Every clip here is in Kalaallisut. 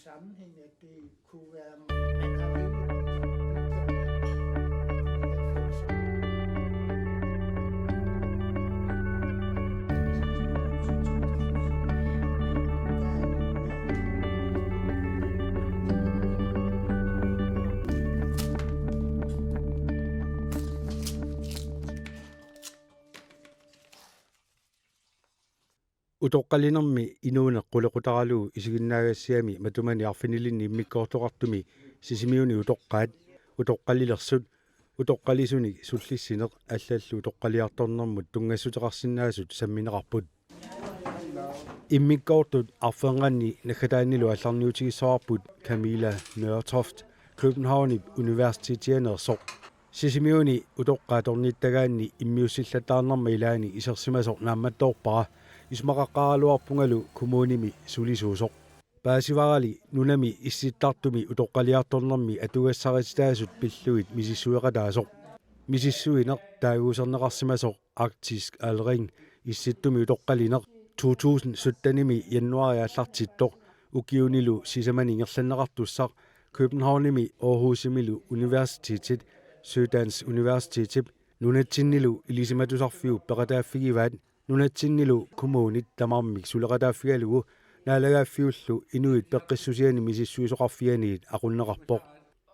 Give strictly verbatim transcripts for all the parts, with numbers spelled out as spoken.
Sammenhæng, at det kunne være, man har jo ikke Utoqqalinermi inuuneq qulequtaralugu isiginnaagassiami matumani arfinilinni immikkoortoqartumi Sisimiuni utoqqaat, utoqqalilersut, utoqqalisunik sullissineq allallu utoqqaliartornermut tunngassuteqarsinnaasut sammineqarput. Immikkoortut arfernganni naggataannilu aallarniutigissavarput Camilla Nørtoft, Københavnip universitetianeersoq. Sisimiuni utoqqaat ornittagaanni immiussillattaarnerma ilaani isersimasoq naammattoorpara, isumaqaqqaaraluarpungalu kommunimi sulisuusoq. Paasivarali nunami issittartumi utoqqaliartornermi atugassarititaasut pillugit misissueqataasoq. Misissuineq taaguuserneqarsimasoq Arktisk Aldring issittumi utoqqalineq to tusind syttenimi januaari aallartittoq, ukiunilu sisamani ingerlanneqartussaq, Københavnimi Aarhusimilu universitetit, Syddansk Universitetip nunatsinnilu ilisimatusarfiup peqataaffigivaat, nunatsinnilu kommunit tamarmik suleqataaffigalugu naalagaaffiullu inuit peqqissusianit misissuisoqarfianiit aqunneqarpoq.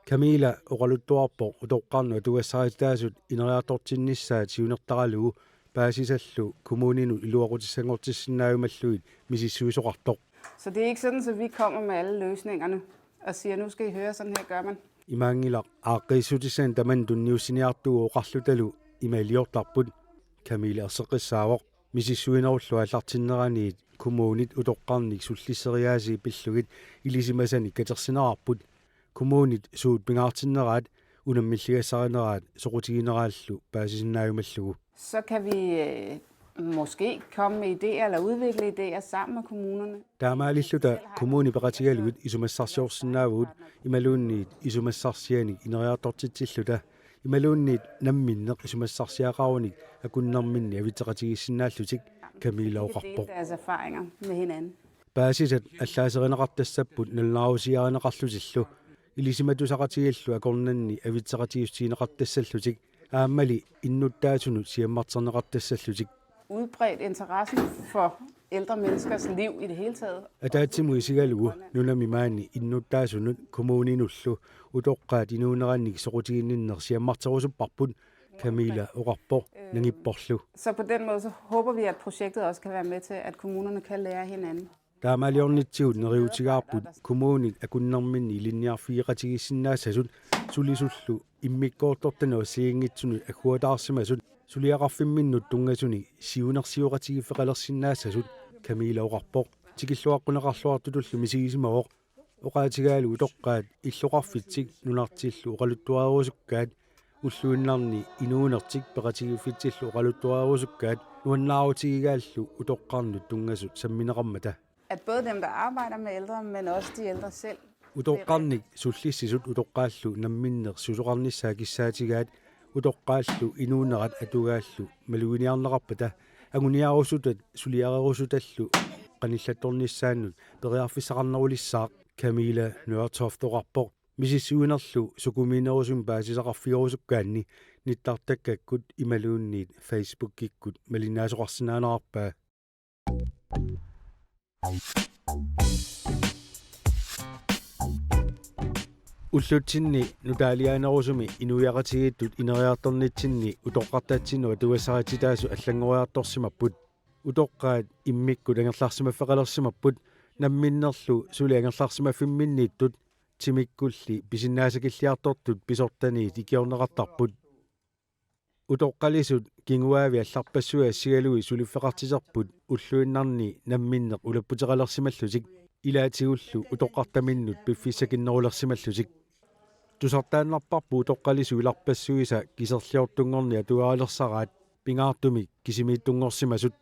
Camilla oqaluttuarpoq utoqqarnut atugassarititaasut ineriartortinnissaat siunertaralugu paasisallu kommuninut iluaqutissanngortissinnaajumallugit misissuisoqartoq. Så det er ikke sådan, at vi kommer med alle løsningerne og siger, nu skal I høre, sådan her gør man. Imaanngilaq aaqqiissutissanik tamanit tunniussiniartugut oqarlutalu ima iliortarput, Camilla erseqqissaavoq. Misissuinerullu aallartinneraniit kommunit utoqqarnik sullisseriaasii pillugit ilisimasanik katersinerarput. Kommunit suut pingaartinneraat, unammilligassarineraat soqutigineraallu paasisinnaajumallugu. Så kan vi øh, måske komme med idéer eller udvikle idéer sammen med kommunerne. Taamaalilluta kommunit peqatigalugit isumassarsiorsinnaavugut imaluunniit isumassarsianik ineriartortitsilluta imaluunniit namminneq isumassarsiaqarunik akunnerminni avitseqatigiissinnaallutik, Camilla oqarpoq. Dele deres erfaringer med hinanden. Paasisat allaaserineqartassaput nalunaarusiarineqarlutillu, ilisimatusaqatigiillu akornanni avitseqatigiissutigineqartassallutik, aammali innuttaasunut siammarterneqartassallutik. Udbredt interessen for ældre menneskers liv i det hele taget. Ataatsimut isigalugu nunami maani innuttaasunut kommuninullu utoqqaat inuunerannik soqutiginninneq siammarterusupparput, Camilla oqarpoq nangipporlu. Så på den måde så håber vi, at projektet også kan være med til, at kommunerne kan lære hinanden. Taamaaliornitsigut neriuutigaarput kommunit akunnerminni ilinniarfigeqatigiissinnaassasut sulisullu immikkoortortanut assigiinngitsunut agguataarsimasut suliaqarfimminnut tunngasunik siunersioqatigiiffeqalersinnaassasut, Camilla oqarpoq. Tikilluaqquneqarluartutullu misigisimavoq. Oqaatigaalu utoqqaat illoqarfitsik nunartillu oqaluttuarerusukkaat, ulluinnarni inuunertik peqatigiiffitsillu oqaluttuarerusukkaat, nuannaarutigigaallu utoqqarnut tunngasut sammineqarmata. At både dem, der arbejder med ældre, men også de ældre selv. Utoqqarnik sullissisut utoqqaallu namminneq susoqarnissaat kissaatigaat, utoqqaallu inuunerat atugaallu maluginiarneqarpata, anguniarusutat suliarerusutallu qanillattornissaannut periarfissaqarnerulissaaq, Camilla Nørtoft oqarpoq. Misissuinerlu sukumiinerusumik paasisaqarfigerusukkaanni nittartakkakkut imaluunniit Facebookikkut malinnaasoqarsinnaanerarpaa. Ullutsinni nutaaliaanerusumi inuiaqatigiittut ineriartornitsinni utoqqartatsinnut atugassarititaasut allanngoriartorsimapput. Utoqqaat immikkut angerlarsimaffeqalersimapput, namminnerlu suli angerlarsimaffimminniittut, timikkulli pisinnaasakilliartortut pisortaniit ikiorneqartarput. Utoqqalisut kinguaavi allarpassuit assigalugit suliffeqartiterput ulluinnarni namminneq ulapputeqalersimallutik, ilaatigullu utoqqartaminnut piffissakinnerulersimallutik. Tusartaannarparput utoqqalisut ilarpassuisa kiserliortunngorneq atugaalersaraat, pingaartumik kisimiittunngorsimasut.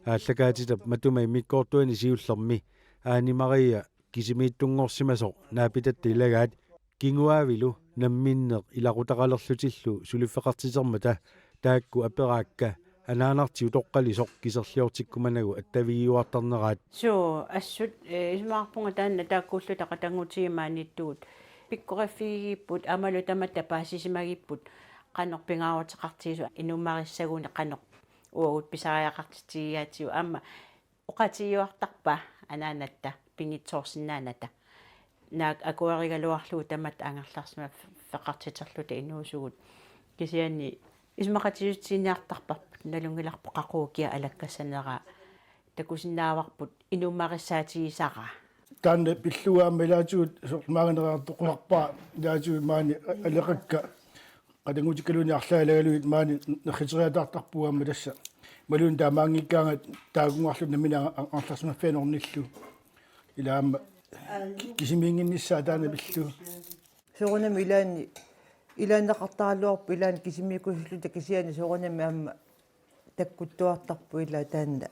Aallakaatitap matuma immikkoortuani siullermi Aani Maria kisimiittunngorsimasoq naapitatta ilagaat, kinguaavilu namminneq ilaqutaqalerlutillu suliffeqartitermata taakku aperaakka anaanartik utoqqalisoq kiserliortikkumanagu attavigiuartarneraat. Suu, assut, eh, isumaqarpunga taanna taakkuulluta qatanngutigiit maaniittugut. Pikkoriffigigipput aammalu tamatta paasisimagipput qanoq pingaaruteqartigisoq inuumarissaguni qanoq uagut pisariaqartitsigigaatigut aamma oqaatigiuartarpaa anaanatta pinngitsoorsinnaanata. Naak akuerigaluarlugu tamatta angerlarsimaffeqartiterluta inuusugut. Kisianni isumaqatigiissutsiniartarparput nalunngilarput qaqugu kia alakkassaneraa takusinnaavarput inuumarissaatigisaraa. Taanna pillugu aamma ilaatigut soorlu maanga neriartoqqusarpara ilaatigut maani aleqakka qatanngutikkaluunniit arlaat ilagalugit maani nerriteriataartarpugut aamma tassa. Imaluunniit taamaanngikkaangat taakunngarluta nammineq a-, a-, angerlarsimaffiani ornillugu. Ila aamma ki-, kisimiinnginnissaa taanna pillugu. Soorunami ilaanni, ilaanneqartaraluarpoq ilaanni kisimiikkusulluta kisianni soorunami aamma takkuttuartarpoq ila taanna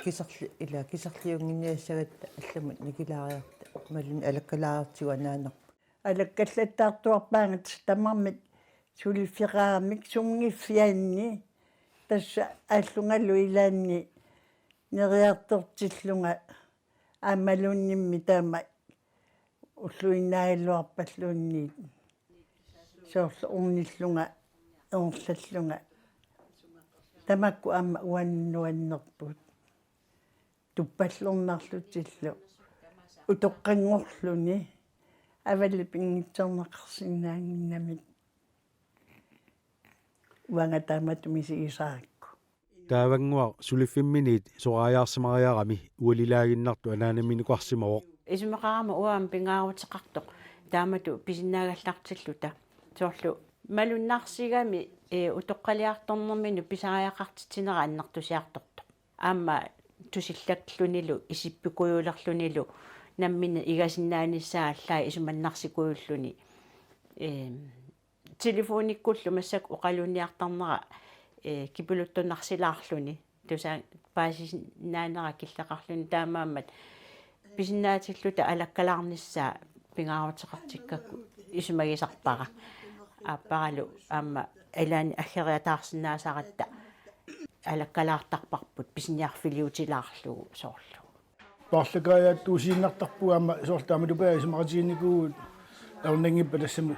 kiserli-, ila kiserliunnginniassagatta allamut nikilaariarta imaluunniit alakkalaariartigu anaanarput. Alakkallattaartuarpaannga tassa tamarmik suliffeqaramik sunngiffianni tassa aallungalu ilaanni neriartortillunga aammaluunniimmi taama ulluinnaagaluarpalluunniit soorlu ornillunga ingerlallunga tamakku aamma uannut nuannerput. Tuppallornarlutillu utoqqanngorluni avalli pinngitsoorneqarsinnaannginnamik uanga taamatut misigisaarakku. Taavannguaq suliffimminiit soraajaarsimariarami ualilaaginnartoq anaanaminnikuusimavoq. Isumaqarama uanga pingaaruteqartoq taamatut pisinnaagallartilluta. Soorlu malunnarsigami, eh, utoqqaliartornerminut pisariaqartitsinera annertusiartortoq. Aamma tusillallunilu, isippikujulerlunilu, nammineq igasinnaanissaq allaat isumannarsikujulluni. Ehm, telefonikkullu massakkut oqalunniartarnera, eh, kipiluttunarsilaarluni. Tusa paasisinnaanera killeqarluni taamaammat pisinnaatilluta alakkalaarnissaa pingaaruteqartikkakku isumagisarpara. Aapparalu aamma ilaanni aggeriataarsinnaasaratta alakkalaartarparput pisiniarfiliutilaarlugu soorlu. Paarlakaajaattuusiinnartarpugut aamma soorlu taamatupaa isumaqatigiinnikuuvugut ajornanngippat tassami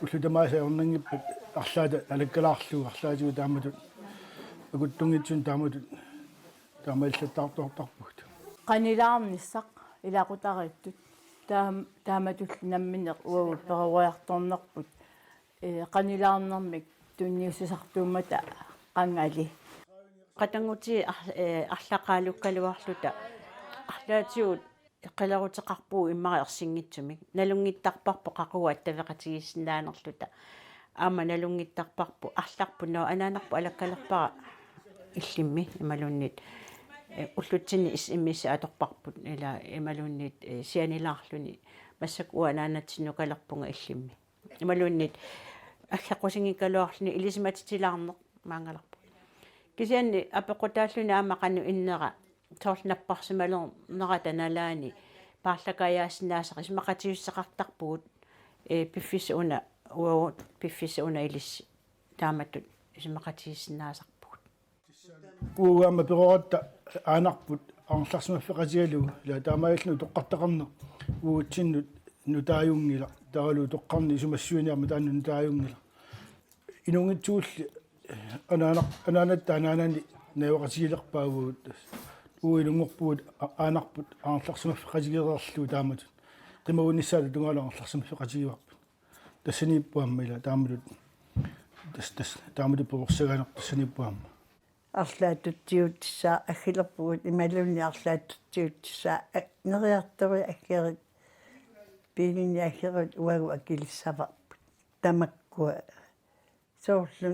ullut tamaasa ajornanngippat arlaata alakkalaarlugu arlaatigut taamatut akuttunngitsunik taamatut taamaallattaartuartarpugut. Qanilaarnissaq ilaqutariittut taam-, taamatullu nammineq uagut peroriartornerput, eh, qanilaarnermik tunniussisartuummata qangali. Qatanngutigiit ar-, eh, arlaqaalukkaluarluta arlaatigut eqqileruteqarpugut immaqa ersinngitsumik. Nalunngittarparput qaqugu attaveqatigiissinnaanerluta. Aamma nalunngittarparput arlarput, nå, anaanarput alakkalerpara illimmi imaluunniit, eh, ullutsinni S M S atorparput ila imaluunniit, eh, sianilaarluni massakkut uanga anaanatsinnut nukalerpunga illimmi. Imaluunniit aggeqqusinngikkaluarluni ilisimatitilaarneq maanngalerpoq. Kisianni apeqqutaalluni aamma qanoq innera soorlu napparsimalernerata nalaani paarlakaajaasinnaasaq isumaqatigiissuteqartarpugut, eh, piffissaq una uagut piffissaq una ilissi taamatut isumaqatigiissinnaasarpugut. Uagut aamma peroratta aanarput angerlarsimaffeqatigalugu, ila taamaalilluni utoqqartaqarneq uagutsinnut nutaajunngilaq, taavalu utoqqarneq isumassuineq aamma taanna nutaajunngilaq. Inuunngitsugulli anaana-, anaanatta anaanani najugaqatigilerpaa uagut. Uagut ilunngorpugut a-, aanarput angerlarsimaffeqatigereerlugu taamatut. Qimagunissaata tungaanut angerlarsimaffeqatigivarput. Tassaniippoq aamma ila taamatut. Tas-, tas-, taamatut perorsagaaneq tassaniippoq aamma. Arlaatigut tigussaat aggilerpugut imaluunniit arlaatigut tigussaat a-, neriartorit aggerit, biilinit aggerit uagut akilissavarput. Tamakkua soorlu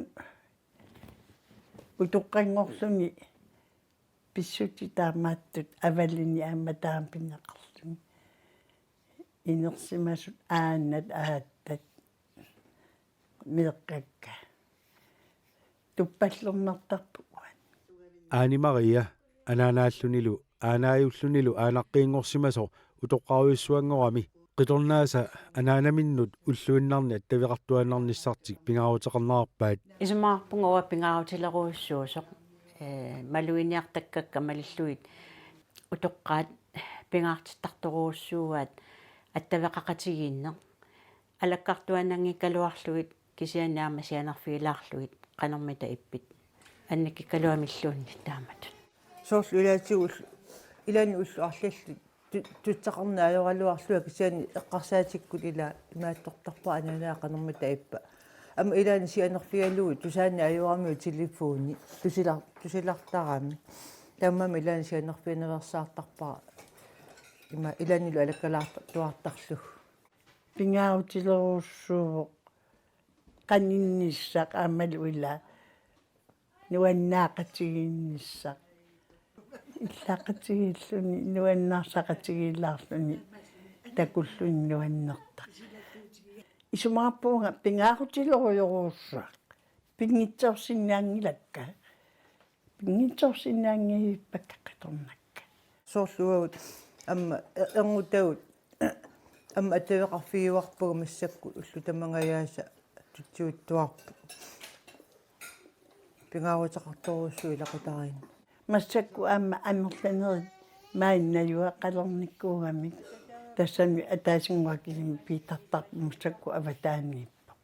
utoqqanngorluni pissutsit taamaattut avalini aamma taama pineqarluni. Inersimasut aannat aattat meeqqakka. Tuppallornartarput uani. Aani Maria anaanaallunilu aanaajullunilu aanaqqiinngorsimasoq utoqqarujussuanngorami qitornaasa anaanaminnut ulluinnarni attaveqartuaannarnissartik pingaaruteqarnerarpaat. Isumaqarpunga uanga pingaarutilerujussuusoq. Ee, maluginiartakkakka malillugit utoqqaat pingaartittartorujussuugaat attaveqaqatigiinneq. Alakkartuaannanngikkaluarlugit kisianni aamma sianerfigilaarlugit qanormita ippit annikikkaluamilluunniit taamatut. Soorlu ilaatigut ullu-, ilaanni ullut arlallit tu-, tussaqarneq ajoraluarlunga kisianni eqqarsaatikkut ila imaattortarpara anaanaa qanormita ippa. Aamma ilaanni sianerfigalugu tusaanneq ajoramiuk telefoni tusilar-, tusilartarami. Taamaammat ilaanni sianerfigineqarsaartarpara ima ilaannilu alakkalaartuartarlugu. Pingaarutilerujussuuvoq qaninnissaq aammalu ila nuannaaqatigiinnissaq. Illaqatigiilluni nuannaarsaqatigiilaarluni takulluni nuannertaq. Isumaqarpunga pingaarutilerujorujussuaq. Pinngitsoorsinnaanngilakka. Pinngitsoorsinnaanngivippakka qitornakka. Soorlu uagut aamma e-, erngutagut aamma attaveqarfigiuarpagut massakkut ullut tamangajaasa tutsiuttuarput. Pingaaruteqartorujussuuvoq ilaqutariinni. Massakkut aamma amerlanerit maani najugaqalernikuugamik tassani ataasinnguaq kisimi piittartarpoq massakkut avataaniippoq.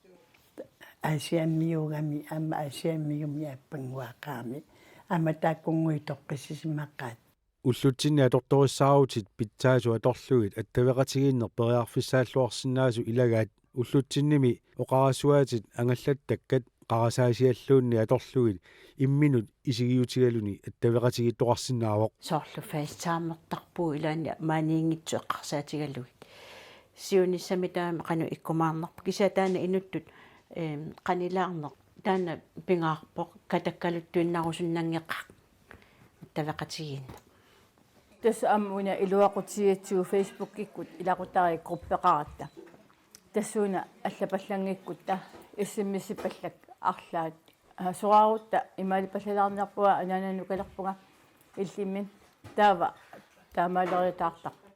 Aasiammiuugami aamma Aasiammiumi aappannguaqaami aamma taakkunnguit toqqissisimaqaat. Ullutsinni atortorissaarutit pitsaasut atorlugit attaveqatigiinneq periarfissaalluarsinnaasut ilagaat ullutsinnimi oqarasuaatit angallattakkat qarasaasialluunniit atorlugit imminut isigiutigaluni attaveqatigiittoqarsinnaavoq. Soorlu FaceTimertarpugut ilaanni maaniinngitsut eqqarsaatigalugit. Siunissami taama qanoq ikkumaarnerpoq kisianni taanna inuttut, eem, qanilaarneq taanna pingaarpoq katakkaluttuinnarusunnanngeqaaq attaveqatigiinneq. Tassa aamma una iluaqutigigatsigu Facebookikkut ilaqutariit gruppeqaratta. Tassuuna allapallanngikkutta S M S-ippallak arlaat. Aa, soraarutta imaalipallalaarniarpunga anaanaga nukalerpunga illimmi taava taamaaleriataartarpoq.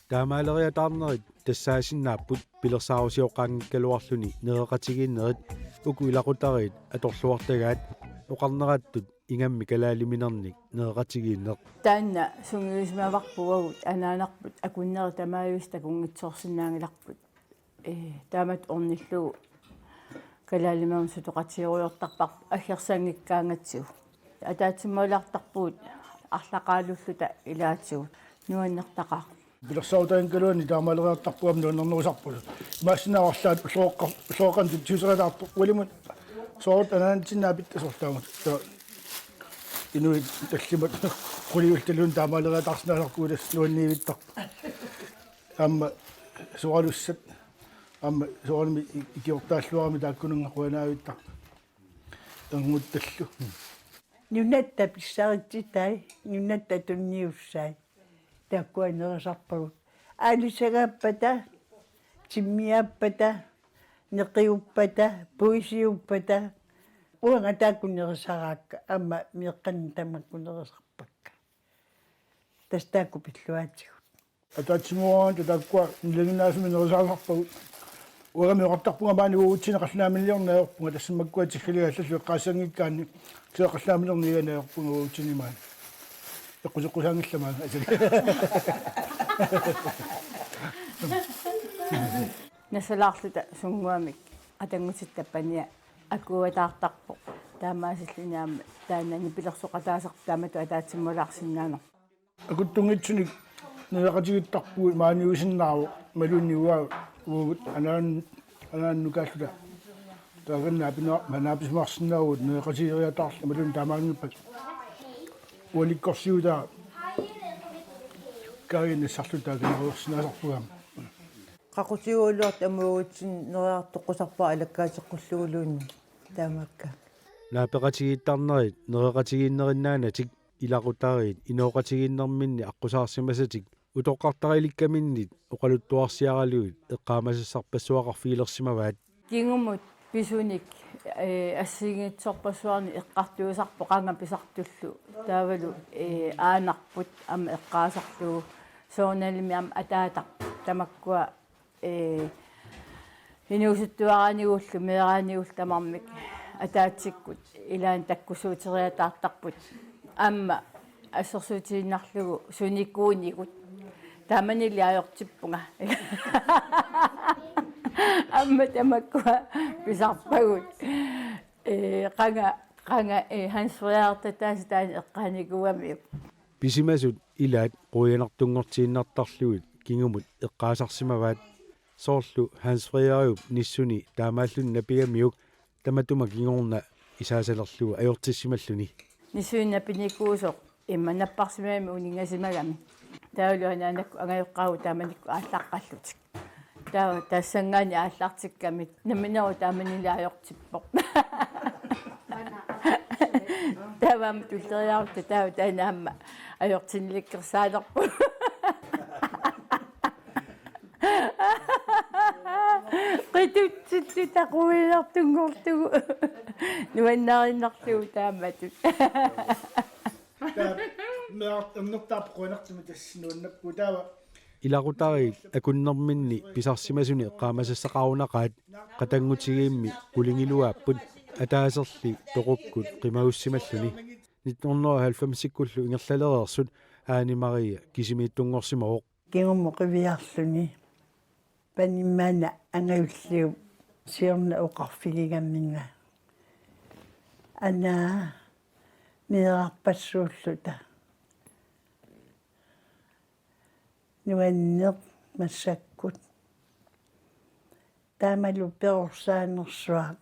Taamaaleriataarnerit tassaasinnaapput pilersaarusioqaanngikkaluarluni nereqatigiinnerit uku ilaqutariit atorluartagaat oqarnerattut ingammik kalaaliminernik nereqatigiinneq. Taanna sungiusimavarput uagut anaanarput akunneri tamaavisa takunngitsoorsinnaanngilarput. Ee, taamatut ornillugu kalaaliminernik sutoqatigerujoortarparput aggersanngikkaangatsigu. Ataatsimuulaartarpugut arlaqaalulluta ilaatigut nuannertaqaaq. Pilersaarutaanngikkaluarluni taamaaleriartarpunga nuannernerusarpullu. Imaassinnaavoq arlaat ullooqqa-, ullooqqanut tutsiuteriataartoq ualimut soorlu anaanatsinnaapit soorlu taamatut. Taava inuit tallimat quliullutaluunniit taamaaleriataarsinnaasarput tassa nuanniivittarput. Aamma soralussat aamma soorunami i-, ikiortaalluarami taakkununnga qujanaavittaq. Ernguttallu. Nunatta pissaritsitai, nunatta tunniussai. Taakkua nerisarpagut. Aalisagaappata, timmiaappata, neqiuppata, puisiuppata. Uanga taakku nerisaraakka, aamma meeqqanni tamakku nerisarpakka. Tassa taakku pilluaatigut. Ataatsimuugatta taakkua nalinginnaasumik nerisaasarpagut. Uangami oqartarpunga maani uagutsinnut qallunaaminiarneq ajorpunga tassa makkua tiggaligit allallu eqqaassanngikkaanni kisianni qallunaaminiarneq ajorpunga uagutsinnut maani. Eqquseqqusaanngillat maani asali. Nassalaarluta sunnguamik qatanngutitta pania akuataartarpoq. Taamaasilluni aamma taanna nipilersoqataasarpoq taamatut ataatsimuulaarsinnaanerput. Akuttunngitsunik nereqatigiittarpugut maaniusinnaavoq imaluunniit uanga uagut anaan-, anaanannukaalluta. Taakannaa pina-, manaapisimaarsinnaavugut nereqatigiiaataarluta imaluunniit taamaanngippat. Ualikkorsiutaa kaaginnissarluta taakaniuersinnaasarpugut. Qaqutigoorluartut aamma uagutsinnut neriartoqqusarpara alakkaateqqulluguluunniit taamaakkaangat. Naapeqatigiittarnerit nereqatigiinnerinnaanatik ilaqutariit inooqatigiinnerminni aqqusaarsimasatik utoqqartarilikkaminnit oqaluttuarsiaralugit eqqaamasassarpassuaqarfigilersimavaat. Kingumut pisunik, ee, assigiinngitsorpassuarnik eqqartuisarpoq qanga pisartullu. Taavalu, ee, aanarput aamma eqqaasarlugu. Soorunalimi aamma ataatarput. Tamakkua, ee, inuusuttuaraanigullu, meeraanigullu tamarmik. Ataatsikkut ilaanni takkussuuteriataartarput. Aamma assersuutigiinnarlugu sunikuunigut. Taamanili ajortippunga. Aamma tamakkua pisarpagut. Ee, qanga, qanga, ee, Hans Frederik tassa taanna eqqaanikuugamiuk. Pisimasut ilaat quianartunngortiinnartarlugit kingumut eqqaasarsimavaat. Soorlu Hans Frederikup nissuni taamaalluni napigamiuk tamatuma kingorna isaasalerlugu ajortissimalluni. Nissuni napinikuusoq imma napparsimagami uninngasimagami. Taavalu anaanakkut angajoqqaagut taamanikkut aallaqqallutik. Taava tassanngaanniit aallartikkamik nammineq taamanili ajortippoq. Taava aamma tulleriiaarutta taava taanna aamma ajortinnilikkersaalerpoq. Qitutsilluta quianartunngorlugu. Nuannariinnarlugu taamatut. Taava meeraq ernertaarpoq quianartumik tassa nuannakkut taava. Ilaqutariit akunnerminni pisarsimasuni eqqaamasassaqarunaqaat qatanngutigiimmi qulingiluaapput ataaserli toqukkut qimagussimalluni. Nitten hundrede og halvfemsikkullu ingerlalereersut Ane Marie kisimiittunngorsimavoq. Kingumut qiviarluni panimmaana angajulliup siorna oqarfigigaminga. Anaa, meerarpassuulluta. Nuanneq massakkut. Taamalu perorsaanersuaq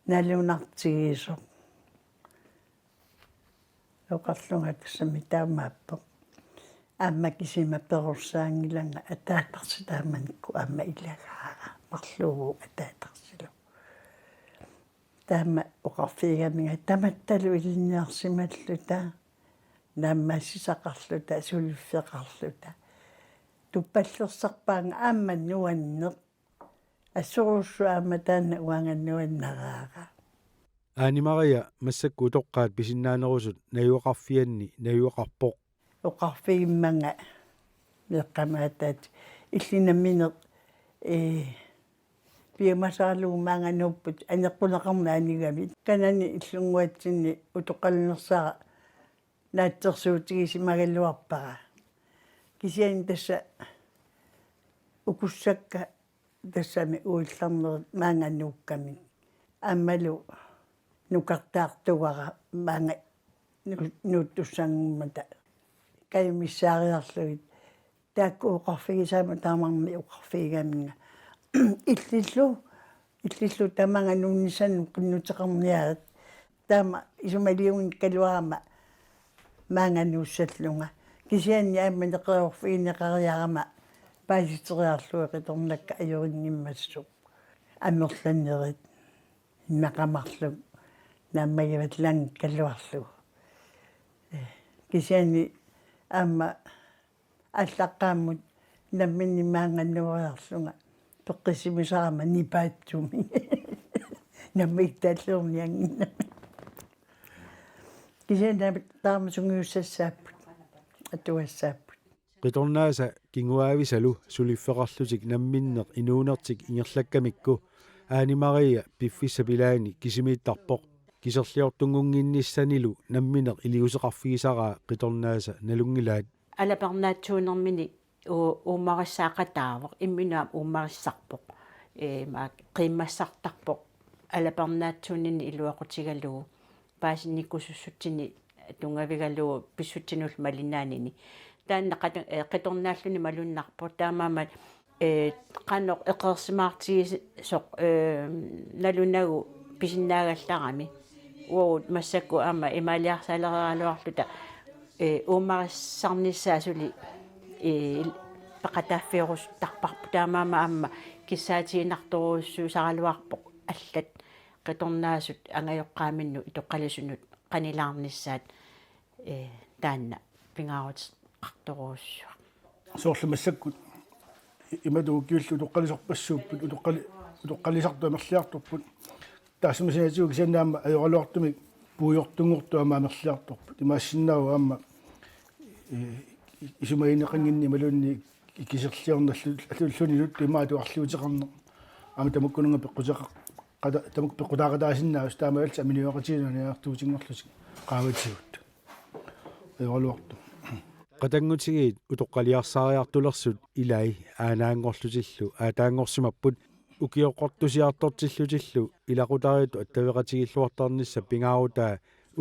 nalunartigisoq. Oqarlunga tassami taamaappoq. Aamma kisima perorsaanngilanga ataatarsi taamanikkut aamma ilagaara marluuvoq ataatarsilu. Taama oqarfigigaminga tamattalu ilinniarsimalluta, naammassisaqarluta, suliffeqarluta. Tuppallersarpaanga aamma nuanneq. Assorujussuaq aamma taanna uanga nuannaraara. Ane Marie massakkut utoqqaat pisinnaanerusut najugaqarfianni najugaqarpoq. Oqarfigimmanga meeqqamaatat illit nammineq, ee, piumasaralugu maanga nuupput aneqquneqarneq anigamik. Kanani illunnguatsinni utoqqalinersaara naatsorsuutigisimagaluarpara. Kisianni tassa ukussakka tassami uillarnerit maanga nuukkamik. Aammalu nukartaartugara maanga nu-, nuuttussanngormata. Kajumissaariarlugit. Taakku oqarfigisaama taamarmi oqarfigigaminga. Illillu, illillu tamaanga nuunnisannut qinnuteqarniarit. Taama isumaliunngikkaluarama maanga nuussallunga. Kisianni aamma neqeroorfigineqariarama paasiteriarlugit qitornakka ajorinngimmissuk. Amerlanerit. Immaqalu marluk naammagivallaanngikkaluarlugu. Ee, kisianni aamma aallaqqaammut namminneq maanga nuuriarlunga peqqissimisaarama nipaatsumik. Nammittaalliorniannginnami. Kisianni taama sungiussassaapput. Atugassaapput. Qitornaasa kinguaavisalu suliffeqarlutik namminneq inuunertik ingerlakkamikku Ane Marie piffissap ilaani kisimiittarpoq. Kiserliortunngunnginnissanilu nammineq iliuuseqarfigisaraa qitornaasa nalunngilaat. Alapernaatsuunermini u-, uummarissaaqataavoq, imminut aamma uummarissarpoq. Ee, maak qiimmassartarpoq. Alapernaatsuunini iluaqutigalugu. Paasinikusussutsinni tunngavigalugu pissutsinullu malinnaanini. Taanna qata-, ee, qitornaalluni malunnarpoq. Taamaammat, ee, qanoq eqeersimaartigisoq, ee, nalunagu pisinnaagallarami. Uagut massakkut aamma imaaliarsaaleraluarluta, ee, uummarissarnissaa suli, ee, peqataaffigerusuttarparput. Taamaammat aamma kissaatiginartorujussuusaraluarpoq allat qitornaasut angajoqqaaminnut itoqqalisunut qanilaarnissaat, ee, taanna pingaaruteqartorujussuaq. Soorlu massakkut i-, imatut ukiullit utoqqalisarpassuupput, utoqqali-, utoqqalisartut amerliartorput. Taassuma saniatigut kisianni aamma ajoraluartumik puigortunngortut aamma amerliartorput. Imaassinnaavoq aamma, ee, i-, isumagineqannginneq imaluunniit kiserliorneq allu-, allu-, allunilu imaattuarliuteqarneq. Aamma tamakkununnga peqquteqar-, Qata-, tamakku peqqutaaqataasinnaasoq taamaalillutik aminoqatigiinnut aniartuutinngorlutik qaavatigut. Ajoraluartumik. Qatanngutigiit utoqqaliarsaariartulersut ilai aanaanngorlutillu aataanngorsimapput, ukioqqortusiartortillutillu ilaqutariittut attaveqatigiilluartarnissap pingaarutaa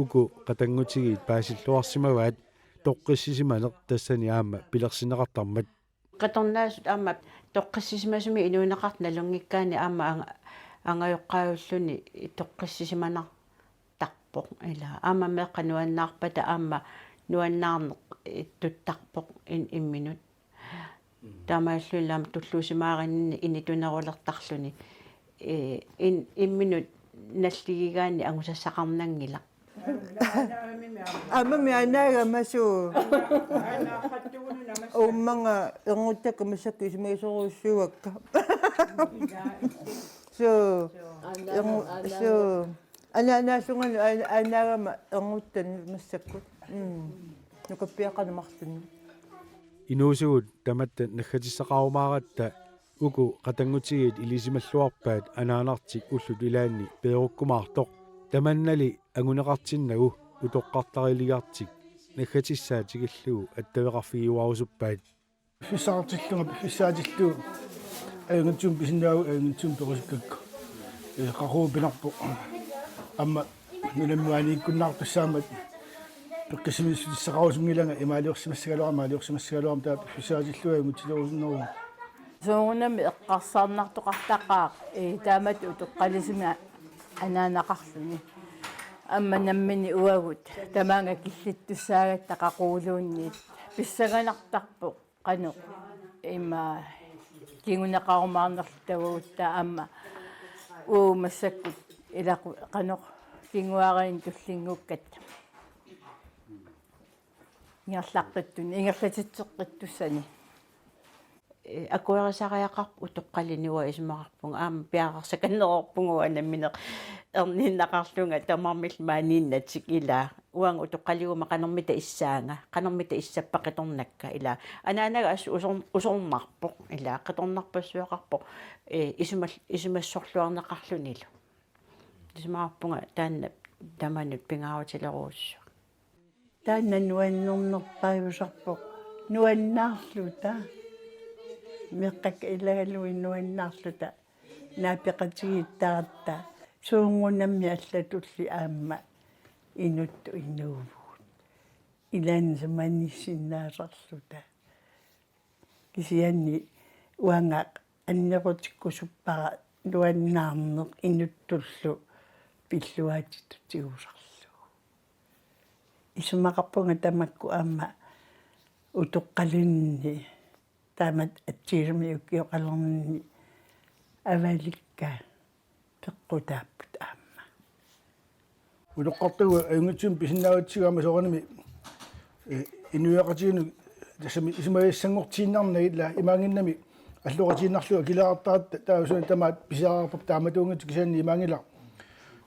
uku qatanngutigiit paasilluarsimavaat toqqissisimaneq tassani aamma pilersinneqartarmat. Qitornaasut aamma toqqissisimasumik inuuneqartut nalunngikkaanni aamma anga-, angajoqqaajulluni toqqissisimanartarpoq ilaa. Aamma meeqqat nuannaarpata aamma nuannaarneq, eh, tuttarpoq in-, imminut. Taamaalilluni aamma tulluusimaarinninni initunerulertarluni, eh, in-, imminut nalligigaanni angusassaqarnanngilaq. Aamma mianaagamasu. Uummanga ernguttakka massakkut isumagisorujussuuakka. Suu. Erngu-, suu. Anaanaasungalu aana-, aanaagama ernguttanut massakkut. Mm. Nukappiaqqanut marlunnik. Inuusugut tamatta naggatissaqarumaaratta uku qatanngutigiit ilisimalluarpaat anaanartik ullut ilaanni peerukkumaartoq. Tamannali anguneqartinnagu utoqqartariligartik naggatissaat tikillugu attaveqarfigiuarusuppaat. Piffissaqartillunga piffissaatillugu ajunngitsumik pisinnaavugut, ajunngitsumik perusukkakku. Ee, qaqugu pinarpoq. Aamma nunammi maaniikkunnaartussaammat peqqissimissutissaqarusunngilanga imaaliorsimassagaluarama, imaaliorsimassagaluarama taava piffissaatillugu ajunngitsulerusunneruvoq. Soorunami eqqarsarnartoqartaqaaq, ee, taamatut utoqqalisimavoq anaanaqarluni. Aamma nammineq uagut tamaanga killittussaagatta qaquguluunniit pissanganartarpoq qanoq ima kinguneqarumaarnerluta uagut taava aamma uagut massakkut ilaqu-, qanoq kinguaariinnik tullinnguukkatta. Ingerlaqqittunik, ingerlatitseqqittussani. Ee, akuerisariaqarpoq utoqqalinik uanga isumaqarpunga, aamma piareersakanneroorpunga uanga nammineq erniinnaqarlunga tamarmillu maaniinnatik ilaa. Uanga utoqqaliguma qanormita issaanga, qanormita issappat qitornakka ilaa. Anaanaga assut usor-, usornarpoq ilaa, qitornarpassuaqarpoq, ee, isumal-, isumassorluarneqarlunilu. Isumaqarpunga taanna tamanut pingaarutilerujussuaq. Taanna nuannernerpaajusarpoq nuannaarluta. Meeqqakka ilagalugit nuannaarluta. Naapeqatigiittaratta. Suunngunammi allatulli aamma inuttut inuuvugut. Ilaanni samaniissinnaasarluta. Kisianni uanga annerutikkusuppara nuannaarneq inuttullu pilluaatitut tigusarlugu. Isumaqarpunga tamakku aamma utoqqalinni taamatut atsigisumik ukioqalerninni avalikka peqqutaapput aamma. Utoqqartagut ajunngitsumik pisinnaagatsigu aamma soorunami, eh, inuiaqatigiinnut tassami isumagissanngortiinnarnagit ilaa imaanngimmat alloqatigiinnarlugu akileraartaratta taava suna tamaat pisiariaqarparput taamatuunngitsoq kisianni imaanngilaq.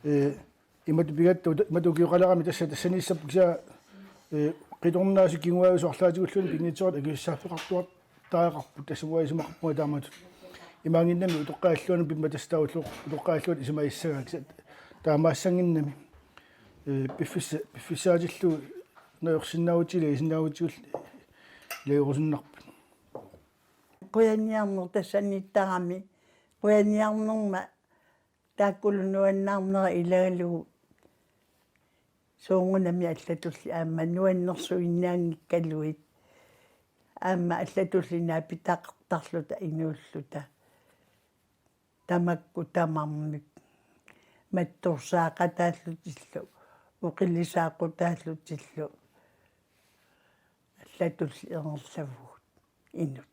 Eh, imatut pigatta uta-, imatut ukioqalerami tassa tassaniissapput kisianni, eh, qitornaasut kinguaavisut arlaatigulluunniit pinngitsoorlutik akisussaaffeqartuar-, taareqarput, tassa uanga isumaqarpunga taamatut. Imaanngimmat utoqqaalluarnut pimma tassa taava ulloq utoqqaalluartut isumagissagaa kisianni taamaassannginnami. Ee, piffissa-, piffissaatillugu najorsinnaavutit, ilagisinnaavutit ilagerusunnarput. Qujaniarneq tassaniittarami. Qujaniarnerma taakkulu nuannaarnera ilagalugu. Suunngunami allatulli aamma nuannersuinnaanngikkaluit. Aamma allatulli naapitaqartarluta inuulluta. Tamakku tamarmik. Mattorsaaqataallutillu. Oqilisaaqutaallutillu. Allatulli ingerlavugut. Inut.